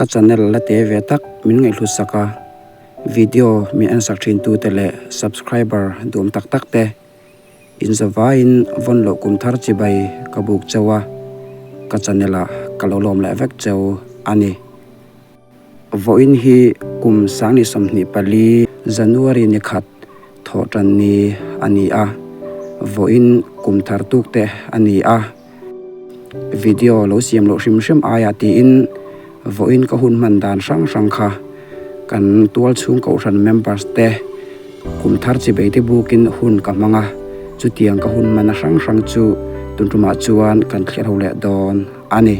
Ka channel la te ve tak min ngaihhlut sak a, video min en sak thin tute leh subscriber duhawm tak tak te inzavaiin vawn loh kum thar chibai ka buk cheu a, ka channel ah ka lo lawm leh vek cheu a ni. Vawiin hi kum 2024 January ni khat thawh tan ni a ni a, vawiin kum thar tuk te a ni a. Video lo siam loh hrim hrim aia tiin vawiin ka hun hman dan hrang hrang kha kan tual chhung kohhran members te kum thar chi bei te bukin hun ka hmang a, chutiang ka hun hmanna hrang hrang chu tun tumah chuan kan thlir ho leh dawn a ni.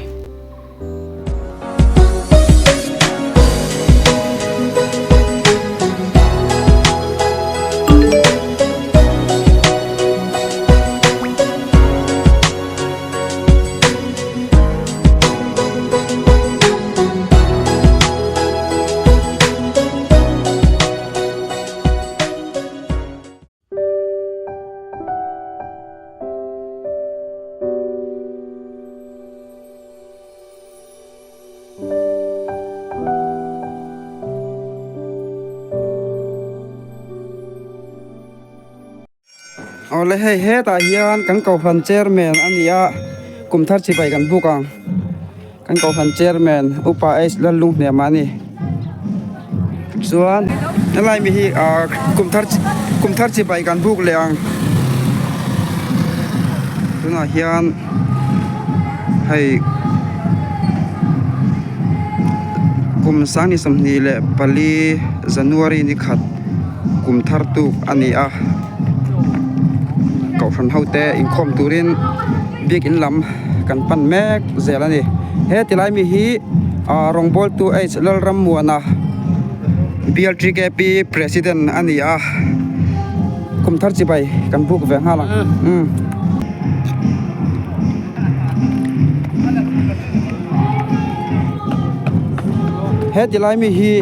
Awle hei hetah hian kan kohhran chairman a ni a kum thar chibai kan buk ang kan kohhran chairman upa H Lallunghnema a ni. Chuan helai mi hi ah kum thar kum thar chibai kan buk leh ang tunah hian hei kum 2024 January ni khat kum thar tuk a ni a kohhran ho te inkhawm turin biakin lam kan pan mek zel a ni he tilai mi hi. Ah rawngbawltu H Lalrammuana BLTKP President a ni a kum thar chibai kan buk ve nghal ang umm. He tilai mi hi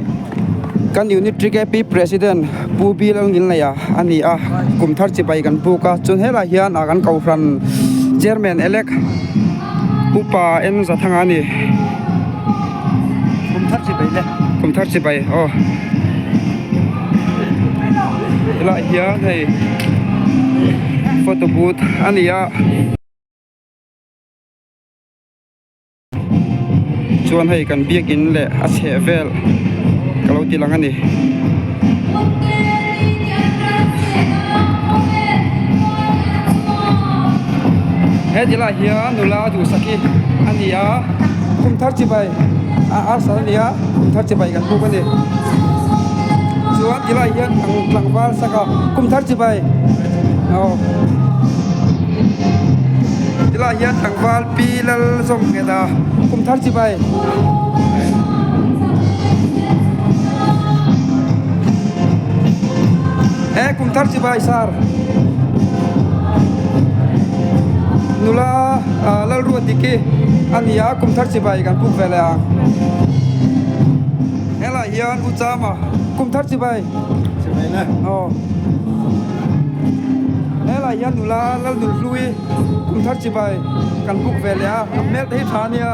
kan unit TKP President Pu B Lalngilneia a ni a kum thar chibai kan buk a chuan helaiah hian ah kan kohhran Chairman elect Upa en za thang a ni. Kum thar chibai le. Kum thar chibai aw. Helaiah hian hei photo booth a ni a. Chuan hei kan biakin leh a chheh vel ka lo ti lang a ni. He tilai hian nula duhsak hi a ni a kum thar chibai a arsal a ni a kum thar chibai kan buk a ni chuan tilai hian tlangval sak a kum thar chibai aw tilai hian tlangval pi lal zawm nghet a kum thar chibai. He kum thar chibai sar nula Lalruat Diki a ni a kum thar chibai kan puk ve leh ang helaiah hian u Chama kum thar chibai aw helaiah hian nula Lalnunhlui kum thar chibai kan puk ve leh a a hmel te hi tha a nia.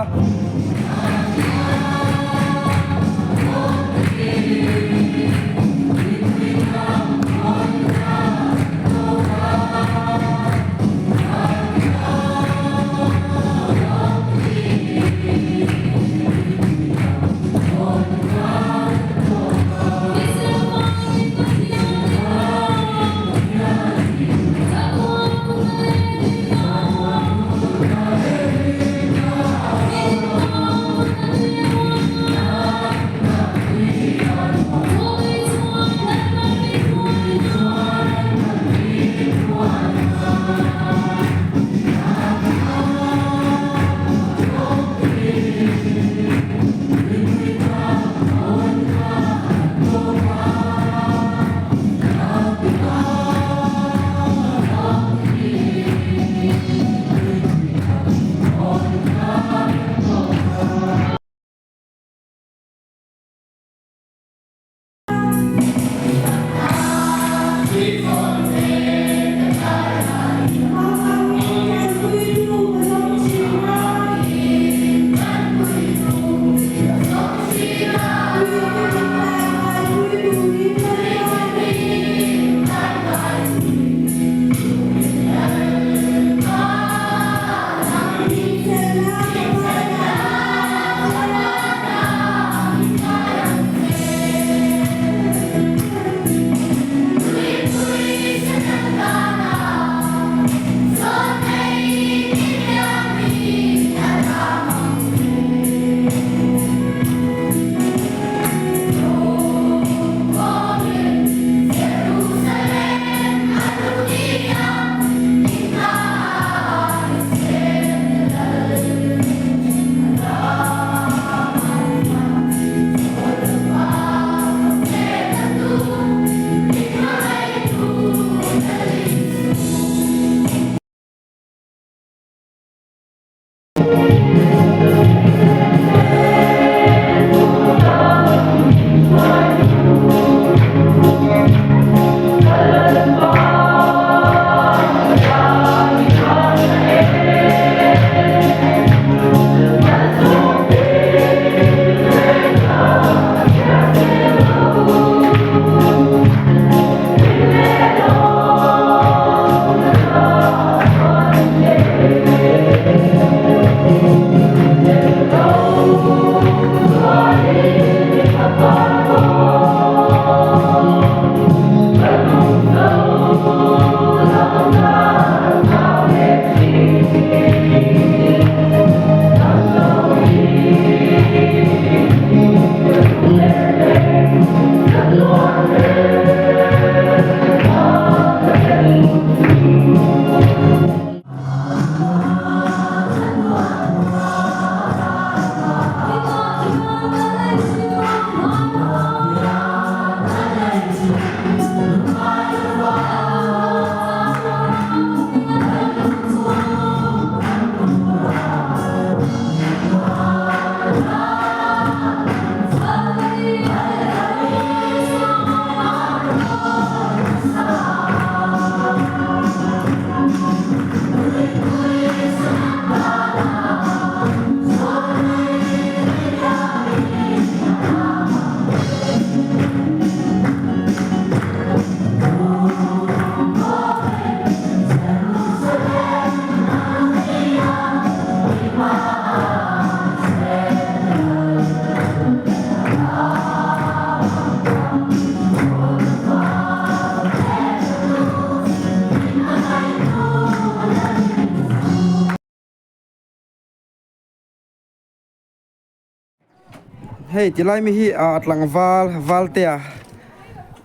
Hei tilai mi hi ah tlangval Valtea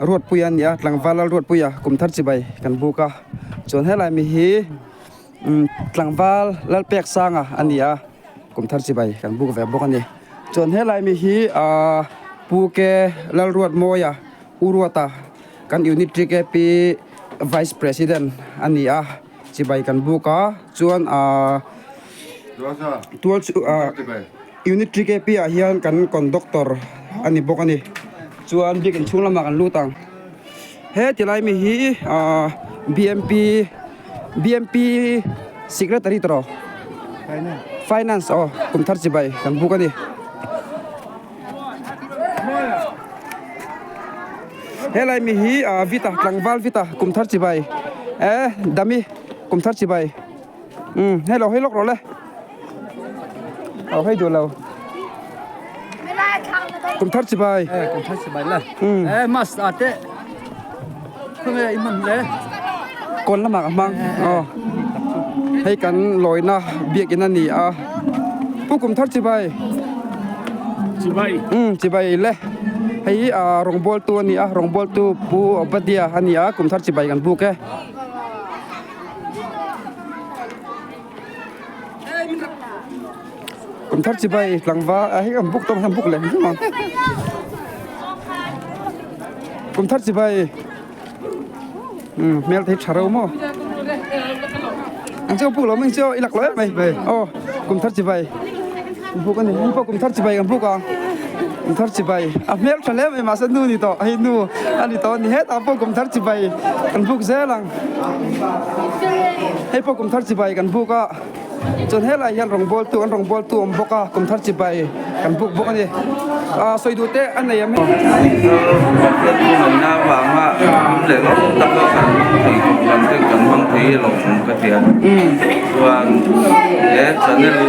Ruatpuia a ni a tlangval Lalruatpuia kum thar chibai kan buk a chuan helai mi hi umm tlangval Lalpeksanga a ni a kum thar chibai kan buk ve bawk a ni chuan helai mi hi ah Pu Ke Lalruatmawia U Ruata kan unit TKP vice president a ni a chibai kan buk a chuan ah tual chu ah. Unit TKP ah hian kan conductor a ni bawk a ni. Chuan biakin chhung lamah kan lut ang. He tilai mi hi ahh BMP BMP secretary tawh finance aw kum thar chibai kan buk a ni. Helai mi hi ahh Vita tlangval Vita kum thar chibai eh Dami kum thar chibai umm hei lo hawi lawk rawh le. Aw hei duh lo. Kum thar chibai. Eh kum thar chibai la. Eh mas a te. Khonge i hman le. Kawn lamah ka hmang. Aw. Hei kan lawina biakin a ni a. Pu kum thar chibai. Chibai. Um chibai le. Hei a rawngbawltu a ni a rawngbawltu Pu Obadia a ni a kum thar chibai kan buk e. Kum thar chibai tlangva a hei an buk tawh an buk leh hrim ang kum thar chibai umm hmel te hi tha reuh maw ang chu buk lo mai chu i lak lo em mai aw kum thar chibai an buk a ni hei pawh kum thar chibai kan buk ang kum thar chibai a hmel tha hle mai mahse nu ni tawh hei nu a ni tawh a ni hetah pawh kum thar chibai kan buk zel ang. Hei pawh kum thar chibai kan buk a chuan helai hian rawngbawl tu an rawngbawl tu a awm bawk a kum thar chibai kan buk bawk a ni ah sawi duh te a nei em Kum thar Pathian thu ngaihna avanga hlim leh lawm taka kan hmang thei kum lam te kan hmang thei hi lawmawm ka ti a chuan he channel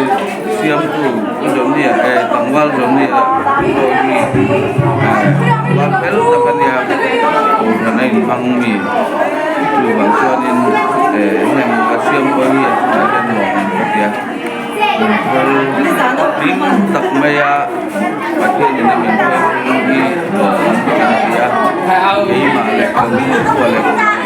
siamtu Pu Johnny-a eh tlangval Johnny-a pawh hi eh va fel tak a nia kohhran a inhmang mi. Chuvang chuanin eh heng a siam pawh hi a chungah hian nuam an ka ti a kumthar hlim tak maia Pathianin a min hruai phung hi nuam an kan ti a keimah leh ka mi chhua leh kum leh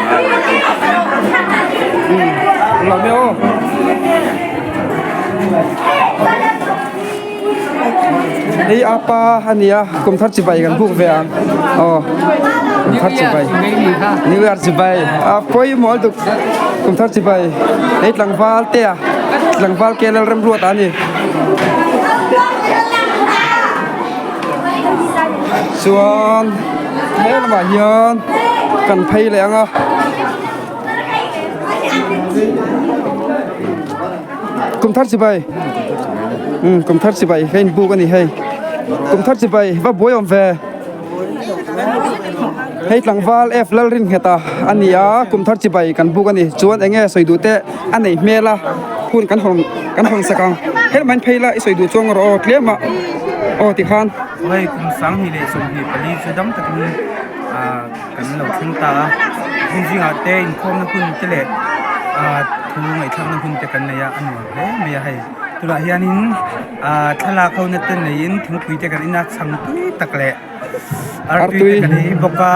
Hei apa a ni a kum thar chibai kan buk ve ang aw kum thar chibai new year chibai a pawimawh lutuk kum thar chibai hei tlangval te a tlangval ke Lalremruata a ni chuan he lamah hian kan phei leh ang a. Kum thar chibai umm kum thar chibai ka in buk a ni hei kum thar chibai va buai awm ve hei tlangval F Lalrinnghet a a ni a kum thar chibai kan buk a ni chuan eng nge sawi duh te a neih hmel a hun kan hawn kan hawn sak ang helmet in phei la i sawi duh chuang rawh aw tlem ah aw tikhan. Hei kum 2024 chu dam takin ah kan lo thleng ta a hmun zingah te inkhawmna hun te leh ah thu ngaihthlakna hun te kan nei a a nuam hle mai a hei tunah hianin ah thlalak ho na te neiin thingpui te kan in a chhang tui tak leh artui te kan ei bawk a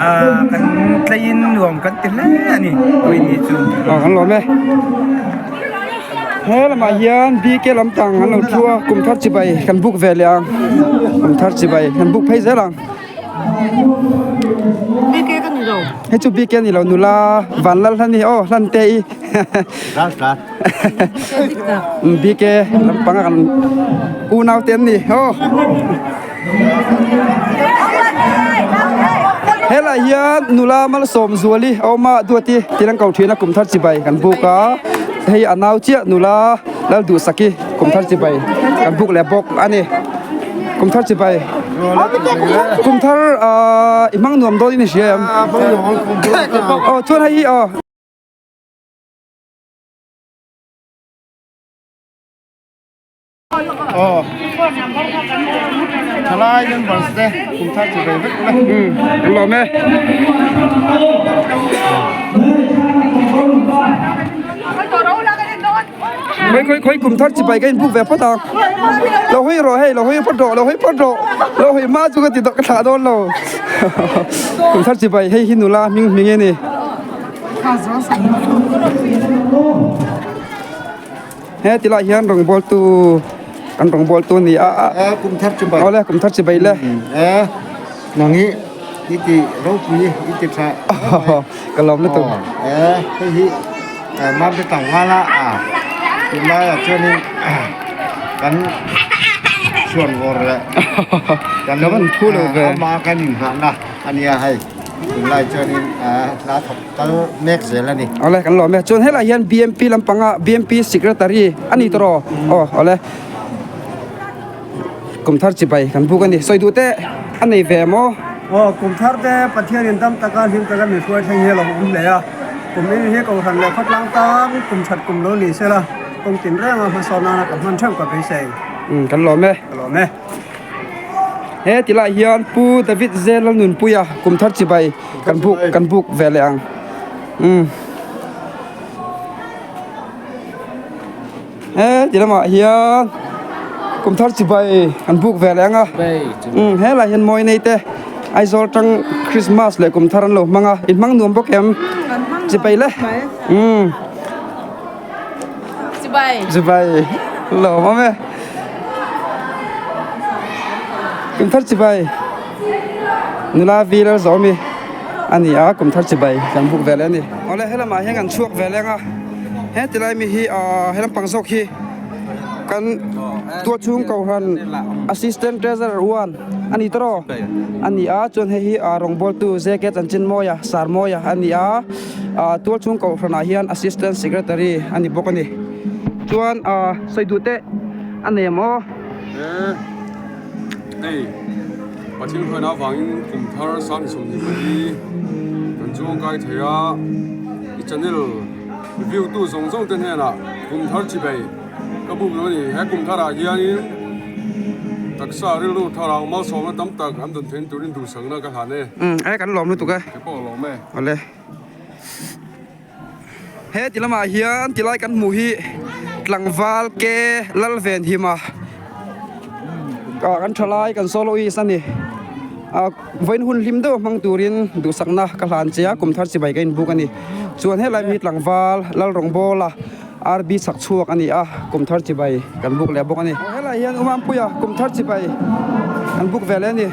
ah kan tlaiin nuam kan ti hle a ni vawiin ni chu. Aw kan lawm e he lamah hian bk lamtang an lo thu a kum thar chibai kan buk ve leh ang kum thar chibai kan buk phei zel ang. BK ka ni lo. Hei chu BK ni lo nula Vanlal hlan hi aw hlan te i. BK lampang a kan unau te an ni aw. Helai hian nula Malsawm Zuali a awm a Duati tin an ko thin a kum thar chibai kan buk a hei a nau chiah nula Lalduhsaki kum thar chibai kan buk leh bawk a ni. Kum thar chibai. Kum thar i hmang nuam dawn in i hria em? Aw chuan hei hi aw. Aw thalai members te kum thar chibai vek ula. Umm kan lawm e. Khawi khawi khawi kum thar chibai ka inbuk ve phawt ang. Lo hawi rawh hei lo hawi phawt rawh lo hawi phawt rawh lo hawi hma chu ka ti ka thlah dawn lo. Kum thar chibai hei hi nula hming hming e ni. He tilai hian rawngbawltu kan rawngbawltu a ni a a kum thar chibai awle kum thar chibai le e nang hi i ti ropui i ti tha ka lawm lutuk e hei hi mam te tlangval a a tunlai ah chuanin kan chhuan vawr leh kan van thu lo ve ama kan inghahna a nia hei tunlai chuanin hla thawk kal mek zel a ni. Awle kan lawm e. Chuan helai hian BMP lampanga BMP secretary a ni tawh aw. Aw awle. Kum thar chibai kan buk a ni. Sawi duh te a nei ve maw? Aw kum thar te Pathianin dam taka hlim taka min hruai thleng hi a lo awm hle a. Kum in hi Kohhran leh khawtlang tan kum that kum lo ni sela kawng tin renga hmasawn nana ka hman theuh ka beisei. Umm kan lawm e. Ka lawm e. He tilai hian Pu David Zelalnunpuia kum thar chibai kan buk kan buk ve leh ang umm he ti lamah hian kum thar chibai an buk ve leh ang a umm helai hian mawi nei te Aizawl tang Christmas leh kum thar an lo hmang a in hmang nuam bawk em chibai le umm chibai lawm awm e kum thar chibai. Nula vi lal zawh ami a ni a kum thar chibai kan buk ve leh a ni. Awle helamah hian kan chhuak ve leng a he tilai mi hi ahh he lampang zawk hi kan tualchhung kohhran assistant treasurer one a ni tawh a ni a chuan hei hi ah rawngbawltu J K Chanchinmawia Sarmawia a ni a ah tualchhung kohhranah hian assistant secretary a ni bawk a ni chuan ah sawi duh te a nei ang aw. Hei Pathian hruaina avangin kum thar 24 kan chuang kai thei a, i channel review tu zawng zawng te hnenah kum thar chibei ka buk lo a ni. He kum tharah hianin taksa rilru thar ang malsawmna tam tak an dawn theihna turin duhsakna ka hlan e. Umm e kan lawm lutuk e. Ke pawh a lawm e. Awle. He ti lamah hian tilai kan hmuh hi tlangval ke lal ven him a ah kan tha lai kan soloist a ni ah vawiin hun hlim deuh hmang turin duhsakna ka hlan che a kum thar chibai ka inbuk a ni chuan helai mi tlangval lal rawng bawl a RB chhak chhuak a ni a kum thar chibai kan buk leh bawk a ni helai hian Umampuia kum thar chibai kan buk ve leh a ni.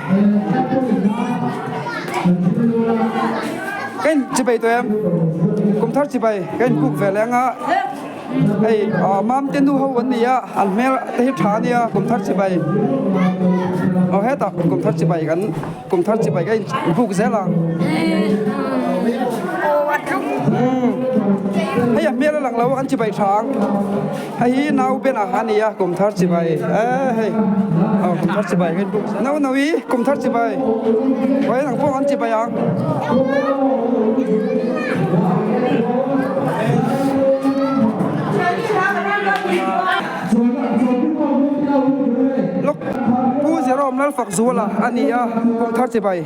Ka in chibai tawh em kum thar chibai ka in buk ve leh anga hei ah mam te nu ho an ni a an hmel te hi tha ania kum thar chibai aw hetah kum thar chibai kan kum thar chibai ka in buk zel ang umm hei a hmel a lang lo a kan chibai tha ang. Hei hi nau ben a ni a kum thar chibai e hei aw kum thar chibai kan buk nau nau i kum thar chibai khawi ang pawh an chibai ang. Lawk Pu Jerome Lalfakzuala a ni a kum thar chibai an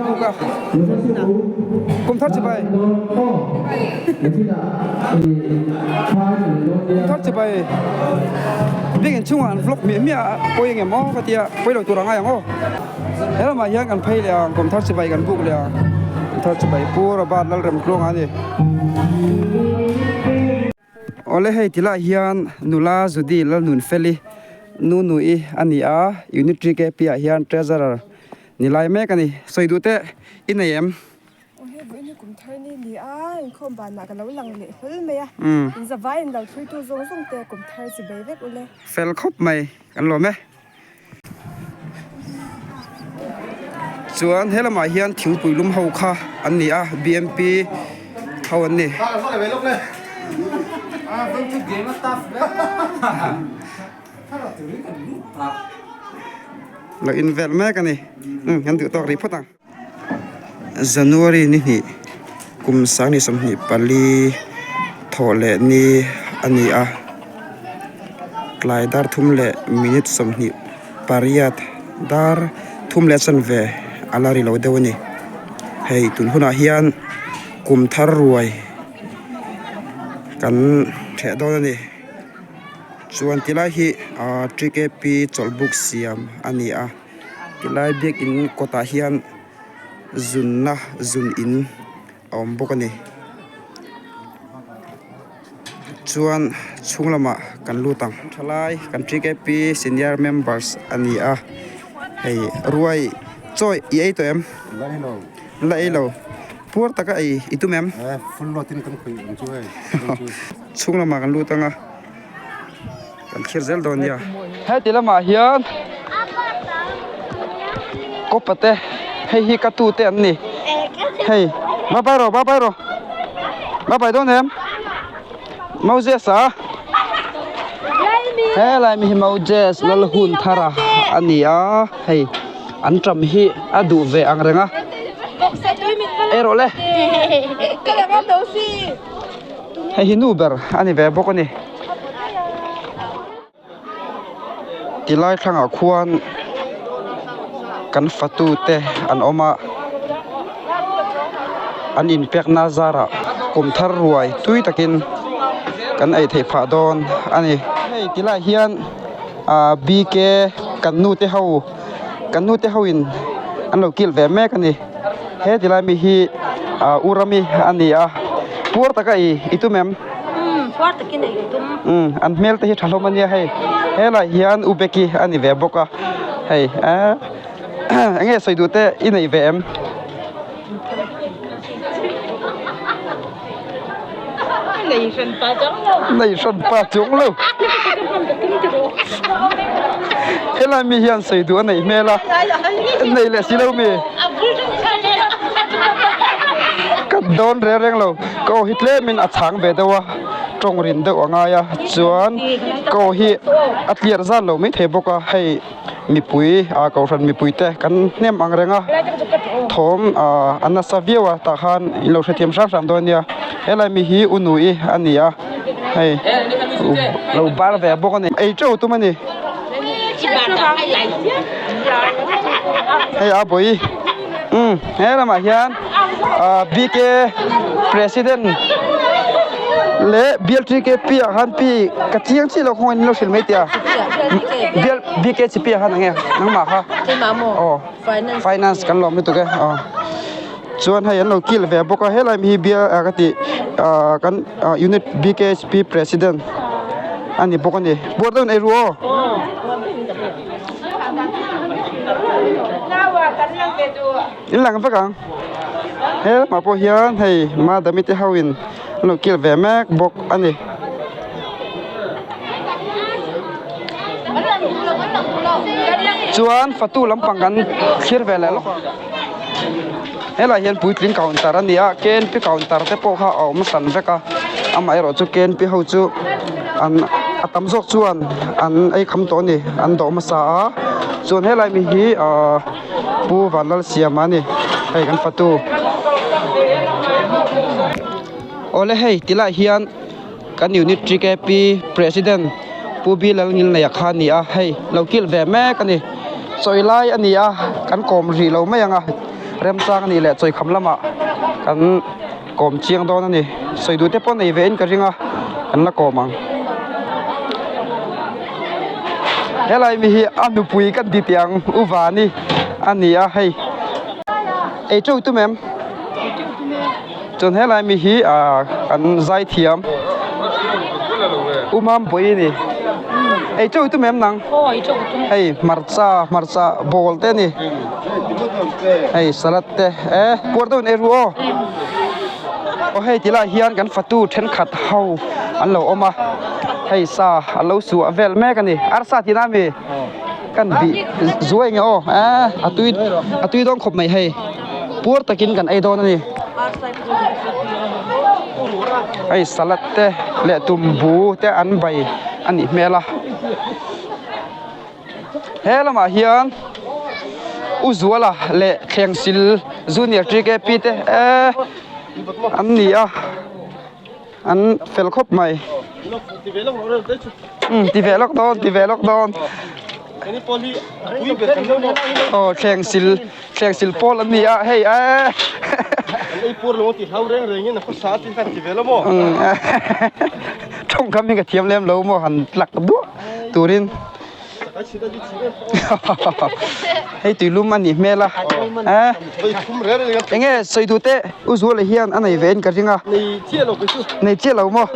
buk a kum thar chibai. Thar chibai biakinn chungah an vlog miah miah a pawi eng em aw ka tia pawi lo tur a ngai ang aw he lamah hian kan phei leh ang kum thar chibai kan buk leh ang kum thar chibai pu Robert Lalremtluanga a ni awle hei ti lai hian nula Judy Lalnunfeli nu nui a ni a unit three K P ah hian treasurer ni lai mek a ni sawi duh te i nei em. Aw hei vawiin hi kum thar ni ni a inkhawm banah ka lo lang leh hlawl mai a in zavai in lo thluitu zawng zawng te kum thar chi bei vek ule. Fel khawp mai kan lawm e. Chuan he lamah hian thingpui lum ho kha an ni a BMP ho an ni. Lo in vel mek a ni umm kan duh tawk rih phawt ang. January ni hnih kum 24 thawh leh ni a ni a tlai dar thum leh minute 28 dar thum leh chanve a la ri lo deuh a ni hei tun hunah hian kum thar ruai kan ṭheh dawn a ni. Chuan tilai hi ahh TKP chawlhbuk siam a ni a tilai biakin kawtah hian zunna zun in a awm bawk a ni chuan chhung lamah kan lut ang thalai kan TKP senior members a ni a hei ruai chaw i ei tawh em la ei lo. Puar taka ei i tum em? Eh, full lot in kan khawih ang chu hei. Chhung lamah kan lut anga kan thlir zel dawn nia. Heti lamah hian kawpa te hei hi ka tu te an ni. Hei bye bye rawh bye bye rawh bye bye dawn em? Moses a helai mi hi Moses Lalhunthara a ni a hei. An ṭam hi a duh ve ang reng a. Ei rawh le. Hei hi nu ber a ni ve bawk a ni. Tilai thlangah khuan kan fatu te an awm a. An inpekna zarah kum thar ruai tui takin kan ei theih phah dawn a ni. Hei tilai hian. Ahh BK kan nu te ho kan nu te ho in an lo kil ve mek a ni he ti lai mi hi ahh u rami a ni a puar taka i i tum em umm an hmel te hi tha hlawm a nia hei helaiah hian u beki a ni ve bawk a hei ehh eng nge sawi duh te i neih ve em. Nei hran pa chuang lo. Nei hran pa chuang lo. Helai mi hian sawi duh a neih hmel a. Nei leh si lo mi. Ka dawn reng reng lo. Ka aw hi tlemin a chhang ve deuh a. Tawng rin deuh a ngai a. Chuan ka aw hi a tliar zan lo maithei bawk a. Hei. Mipui ah kohhran mipui te kan hnem ang reng a thawm ah a nasa viau a tah khan in lo hrethiam hram hram dawn nia helai mi hi u nui a ni a hei lo bar ve bawk a ni ei teuh tum a ni hei a bawi umm he lamah hian ah BK president leh BLTKP ah khan pi ka chiang chiah lo khawngaih in lo hrilh mai teh a bial BKCP ah khan eng nge nangmah kha aw finance kan lawm lutuk e aw chuan hei an lo kil ve bawk a helai mi hi bial ah ka tih ah kan unit BKHP president a ni bawk a ni buar deuhin ei ru aw. In lang vek ang he lamah pawh hian hei madami te ho in an lo kil ve mek bawk a ni. Chuan fatu lampang kan thlir ve leh lawk a helaiah hian puitling counter a ni a KNP counter te pawh kha a awm hran vek a amaherawhchu KNP ho chu an a tam zawk chuan an ei kham tawh a ni an dawh hmasa a chuan helai mi hi ahh Pu Vanlalsiama a ni hei kan fatu awle hei ti laiah hian kan unit TKP president Pu B Lalngilneia kha a ni a hei lo kilh ve mek a ni chawi lai a ni a kan kawm rih lo mai ang a remchang a nih leh chawi kham lamah kan kawm chiang dawn a ni sawi duh te pawh nei ve in ka ring a kan la kawm ang helai mi hi a nupui kan ti teh ang u vani a ni a hei ei teuh tum em chuan helai mi hi ah an zai thiam u mampuii a ni ei teuh tum em nang hei hmarcha hmarcha bawl te a ni hei salad te eh puar deuhin ei ru aw aw hei ti lai hian kan fatu thenkhat ho an lo awm a hei sa a lo suah vel mek a ni arsa tihna ami kan bih zuai nge aw eh a tui a tui dawn khawp mai hei puar takin kan ei dawn a ni hei salad te leh tumbu te an bai a nih hmel a. He lamah hian U Zuala leh Thlengsil Junior TKP te eh an ni a an fel khawp mai umm ti ve lawk dawn ti ve lawk dawn aw Thlengsil Thlengsil pawl an ni a hei eh umm tawngkam hi ka thiam lem lo maw han tlak duah. turin hei tuilum a nih hmel a eh enge sawi duh teh u Zuala hian a nei ve in ka ring a nei chiah lo maw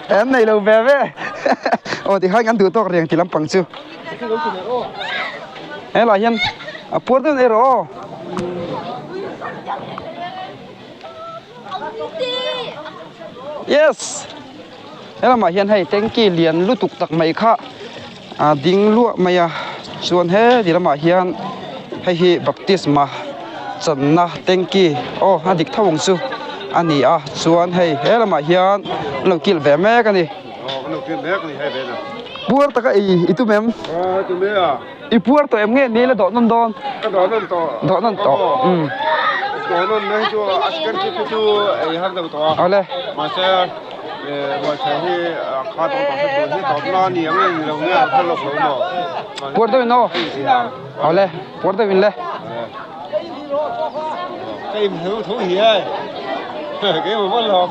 an nei lo ve ve aw tikhan kan duh tawk reng ti lampang chu helaiah hian a puar deuh erawh aw. Yes helamah hian hei tanky lian lutuk tak mai kha a ding luah mai a chuan he ti lamah hian hei hi baptisma channa tanky aw a dik tho ang chu a ni a chuan hei he lamah hian an lo kilh ve mek a ni puar taka ei i tum em i puar tawh em nge ni la dawh nawn dawn ka dawh nawn tawh dawh nawn tawh um dawh nawn mai chu a chicken chip hi chu ei har deuh tawh a awle mahse rualchhe hi kha tawh tawh se tun hi tawp na ni ang nge ni lo nge a phal lawk lo maw puar deuh in aw awle puar deuh in le ka im heu tho hi e keimah pawn lawm.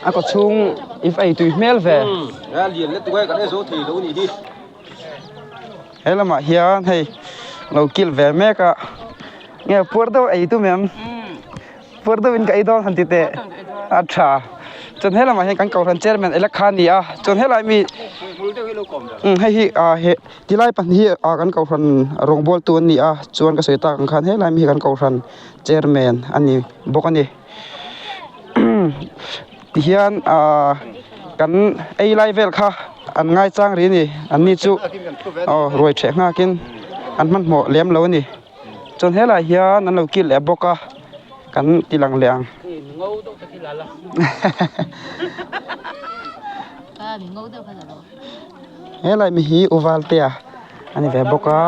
A kaw chhung i va ei tui hmel ve he lamah hian hei lo kilh ve mek a nge puar deuh ei tum em puar deuh in ka ei dawn han ti teh a tha chuan he lamah hian kan kohhran chairman ela kha a ni a chuan helai mi hei hi ah he. Tilai pahnih hi ah kan kohhran rawngbawl tu an ni a chuan ka sawi tak ang khan helai mi hi kan kohhran chairman a ni bawk a ni tihian ah kan ei lai vel kha an ngaichang rih a ni an ni chu aw ruai ṭheh nghakin an hmanhmawh lem lo a ni chuan helaiah hian an lo kil leh bawk a kan ti lang leh ang. Helai mi hi u Valtea a ni ve bawk a.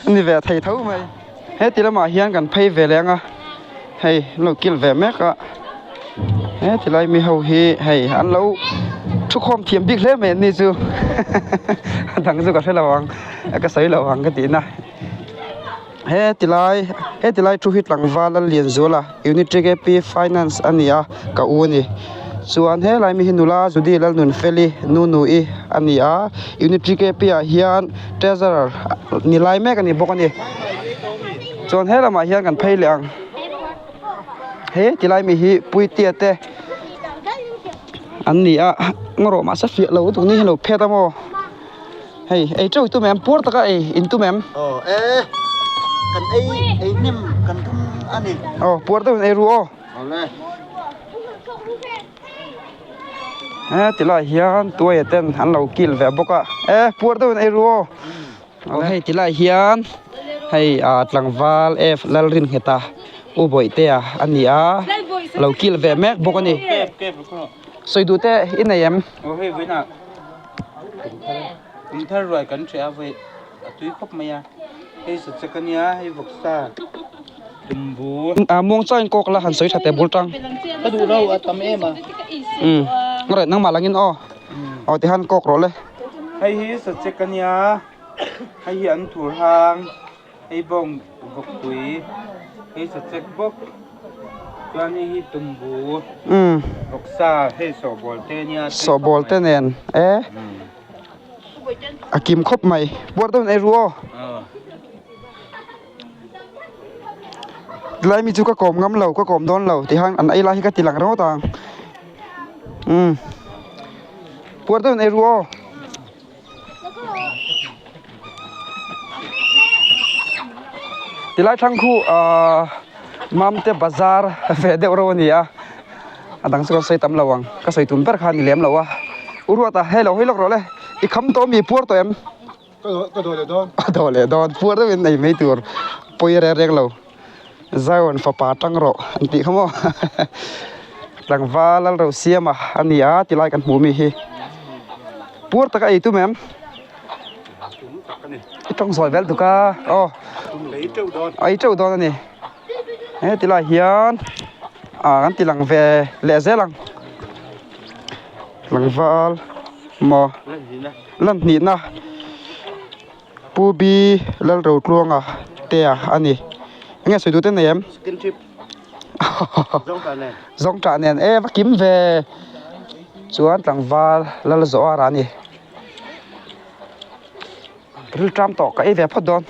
A ni ve thei tho mai. Heti lamah hian kan phei ve leh ang a, hei an lo kil ve mek a. Heti lai mi ho hi hei an lo thukhawm thiam bik hle mai an ni chu. A dang chu ka hre lo ang, ka sawi lo ang ka tihna. He tilai he tilai thu hi tlangval a lian zual a unit tkp finance a ni a ka u a ni chuan helai mi hi nula judy lalnunfeli nu nu i a ni a unit tkp ah hian treasurer ni lai mek a ni bawk a ni chuan he lamah hian kan phei leh ang he tilai mi hi puitia te an ni a ngaw rawh mahse fiah lo lutuk ni hi a lo phet a maw. Hei ei teuh tum em puar taka ei in tum em? Aw e kan ei ei hnim kan tum a ni. Aw puar deuhin ei ru aw. Awle. He tilai hian tuaia ten an lo kil ve bawk a e puar deuhin ei ru aw. Aw hei tilai hian hei ah tlangval F Lalringheta U Bawihtea a ni a lo kil ve mek bawk a ni. Sawi duh te i nei em? Aw hei vawiinah. Kum thar ruai kan hreh a vawi a tui khawp mai a hei sachek a nia hei vawksa tumbu. A muang chaw in kawk la han sawi tha teh bul tang. Ka duh lo a tam em a. Umm ngarawh nangmah langin aw aw tihan kawk rawh le. Hei hi sachek a nia hei hi an thur hang. Hei bawng vawkpui hei sachek bawk chuan hei hi tumbu vawksa hei sawhbawl te ania sawhbawl te nen e a kim khawp mai puar deuhin ei ru aw tilai mi chu ka kawm ngam lo ka kawm dawn lo tihan an ei lai hi ka ti lang ringawt ang umm puar deuhin ei ru aw. Tilai thlang khu ahh Mamte bazar ve deuh reuh a ni a a dang chu kan sawi tam lo ang ka sawi tum ber kha a ni lem lo a u Ruata hei lo hawi lawk rawh le i kham tawh mi puar tawh em ka daw leh dawn ka daw leh dawn puar deuhin nei mai tur pawi reng reng lo Zion fapa tang rawh an tih kha maw tlangval Lalrosiama a ni a tilai kan hmuh mi hi puar taka ei tum em i tawng zawi vel tuk a aw ei teuh dawn a ni he tilai hian ah kan ti lang ve leh zel ang tlangval maw lan hnihna. Pu B Lalrotluanga tea a ni. Enge sawi duh te nei em? Zawngṭah nen e va kim ve chuan tlangval Lalzoara a ni. Rilṭam tawh ka ei ve phawt dawn.